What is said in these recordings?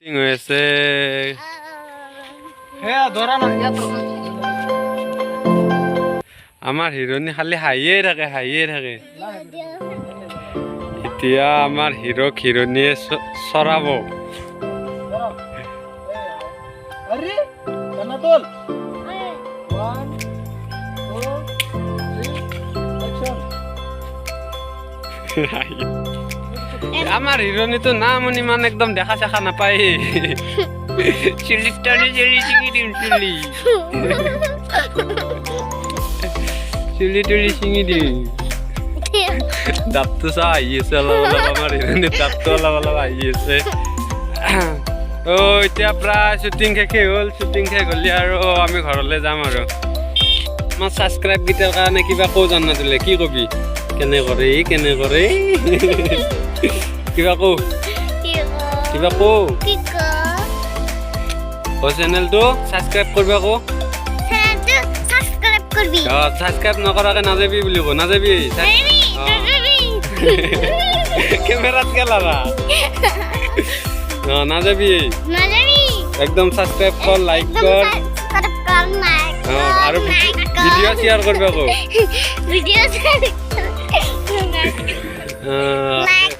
হৈ আছে। সেয়া ধৰা না ইয়াত। আমাৰ হিৰণী খালি হাঁহিয়ে থাকে, হাঁহিয়ে থাকে। এতিয়া আমাৰ হিৰক হিৰণীয়ে চৰাব। আৰে জান্নাতুল, 1 2 3, action. আমাৰ হিৰণীটো নাম ইমান একদম দেখা চেখা নাপায়। চুলি টানি চুলি ছিঙি দিম, চুলি চুলি তুলি ছিঙি দিম। দাঁতটো চা, আহি আছে অলপ অলপ। আমাৰ হিৰণীৰ দাঁতটো অলপ অলপ আহি আছে। অ', এতিয়া প্ৰায় শ্বুটিং শেষেই হ'ল। শ্বুটিং শেষ হ'লে আৰু আমি ঘৰলৈ যাম। আৰু আমাৰ ছাবস্ক্ৰাইব কেইটাৰ কাৰণে কিবা কওঁ জান্নাতুলে। কি কবি? কেনে কৰে ই, কেনে কৰে? কিবা কওঁ, কিবা কওঁ। অ', চেনেলটো ছাবস্ক্ৰাইব কৰিব কওঁ। সাবস্ক্ৰাইব কৰবি। অ', ছাবস্ক্ৰাইব নকৰাকে নাযাবি বুলি কওঁ, নাযাবি। কেমেৰাত গেলাৰা। অ', নাযাবি। নাযাবি। একদম ছাবস্ক্ৰাইব কৰ, লাইক কৰ। সাবস্ক্ৰাইব কৰ, লাইক। অ', আৰু ভিডিঅ' শ্বেয়াৰ কৰিব কওঁ। Video like.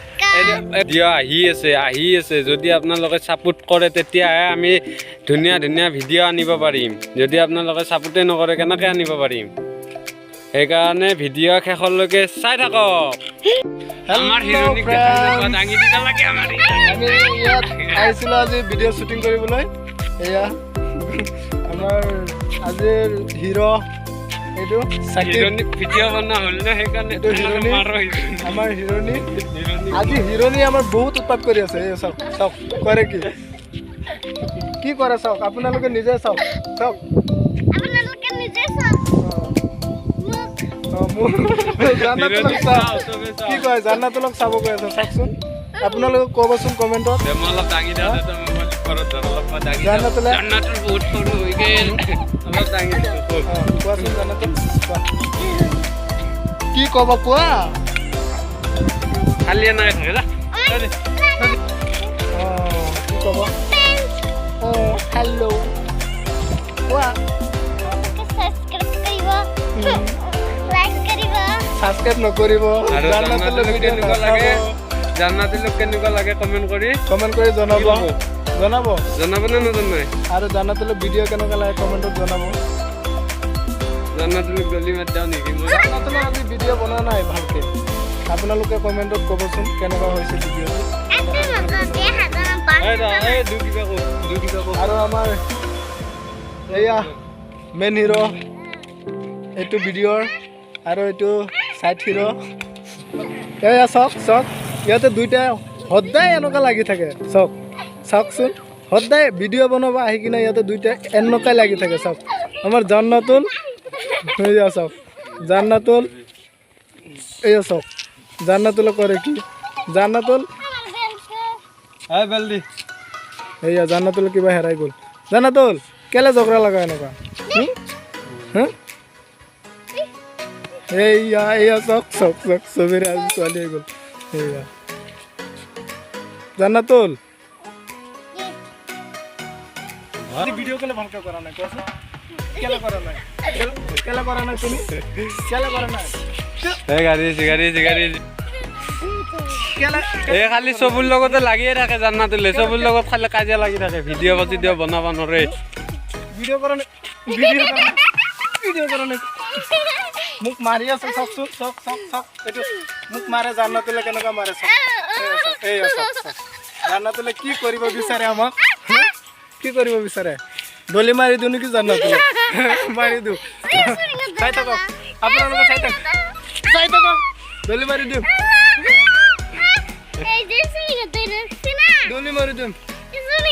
ভিডিঅ' আহি আছে, আহি আছে। যদি আপোনালোকে ছাপোৰ্ট কৰে, তেতিয়াহে আমি ধুনীয়া ধুনীয়া ভিডিঅ' আনিব পাৰিম। যদি আপোনালোকে ছাপোৰ্টেই নকৰে, কেনেকৈ আনিব পাৰিম? সেইকাৰণে ভিডিঅ' শেষলৈকে চাই থাকক। আমাৰ হিৰণীক দেখাই যাব, দাঙি দিব লাগে আমাৰ হিৰণীক। আমি ইয়াত আহিছিলোঁ আজি ভিডিঅ' শ্বুটিং কৰিবলৈ। এয়া আমাৰ আজিৰ হিৰ' এইটো চাকিব। হিৰণী ভিডিঅ' বনোৱা হ'ল নে, সেইকাৰণে এইটো হিৰণী। মাৰো হিৰণী। আমাৰ হিৰণী। হিৰণী। আজি হিৰণী আমাৰ বহুত উৎপাত কৰি আছে। এই চাওক, চাওক, কৰে কি কি কৰে চাওক, আপোনালোকে নিজে চাওক, চাওক। আপোনালোকে নিজে চাওক মোক। অ, মোৰ জান্নাতুলক হিৰণীক চাওক। চাওঁ, চবে চাওঁ। কি কয়, জান্নাতুলক চাব কৈ আছে, চাওকচোন। আপোনালোকে ক'বচোন কমেণ্টত। দে, মই অলপ দাঙি দিওঁ। দে, তই মোবাইল ঘৰত ধৰ, অলপ মই দাঙি দিওঁ। জান্নাতুলে জান্নাতুল বহুত সৰু হৈ গ'ল, অলপ দাঙি দিওঁ। অ, কোৱাচোন জান্নাতুল, কোৱা, কি ক'ব কোৱা। খালি এনেকে থাকে, যা। দে, দে। অ, কি ক'ব? অ, হেল্ল' কোৱা। সাবস্ক্ৰাইব কৰিব, লাইক কৰিব। ছাবস্ক্ৰাইব নকৰিব। আৰু জান্নাতুলক জান্নাতুলক ভিডিঅ' কেনেকুৱা লাগে, জান্নাতুলক কেনেকুৱা লাগে কমেণ্ট কৰি কমেণ্ট কৰি জনাব। কি ক'ব? জনাব। জনাব নে নজনাই? আৰু জান্নাতুলক ভিডিঅ' কেনেকুৱা লাগে কমেণ্টত জনাব। জান্নাতুলক দলি মাৰি যাওঁ নেকি মই? জান্নাতুলক আজি ভিডিঅ' বনোৱা নাই ভালকে। আপোনালোকে কমেণ্টত ক'বচোন কেনেকুৱা হৈছে ভিডিঅ'টো। এই দা, এই দু কিবা কওঁ, দু কিবা কওঁ। আৰু আমাৰ এয়া মেইন হিৰ' এইটো ভিডিঅ'ৰ আৰু এইটো চাইড হিৰ'। এয়া চাওক, চাওক, ইয়াতে দুইটা সদায় এনেকুৱা লাগি থাকে। চাওক, চাওকচোন, সদায় ভিডিঅ' বনাব আহি কিনে ইয়াতে দুইটা এনেকুৱাই লাগি থাকে। চাওক, আমাৰ জান্নাতুল, এয়া চাওক জান্নাতুল, এয়া চাওক জান্নাতুলে কৰে কি। জান্নাতুল। এই বেল দি। এয়া জান্নাতুল কিবা হেৰাই গ'ল। জান্নাতুল, কেলে ঝগৰা লগা এনেকুৱা? হুম? হুম? এইয়া, এইয়া চাওক, চাওক, চাওক, চবেৰে আজি ছোৱালী হৈ গ'ল। এইয়া জান্নাতুল, ভিডিঅ' কেলে ভালকে কৰা নাই কোৱাচোন? কেলে কৰা নাই? কেলে কৰা নাই তুমি? কেলে কৰা নাই? এই গাড়ী আছে, গাড়ী আছে, গাড়ী আছে। কেলে? এই খালি চবুৰ লগতে লাগিয়ে থাকে জান্নাতুলে। চবুৰ লগত খালি কাজিয়া লাগি থাকে। ভিডিঅ' চিডিঅ' বনাব নোৱাৰে। ভিডিঅ' কৰা নাই, ভিডিঅ' কৰা নাই, ভিডিঅ' কৰা নাই। মোক মাৰি আছে, চাওকচোন, চাওক, চাওক, চাওক, এইটো মোক মাৰে। জান্নাতুলে কেনেকুৱা মাৰে চাওক। এইয়া চাওক, এইয়া চাওক, চাওক, জান্নাতুলে কি কৰিব বিচাৰে আমাক, হা? কি কৰিব বিচাৰে? দলি মাৰি দিওঁ নেকি জান্নাতুলে? মাৰি দিওঁ, চাই থাকক আপোনালোকে, চাই থাকক, চাই থাকক, দলি মাৰি দিওঁ। এই যে দলি মাৰি দিম। সুনি।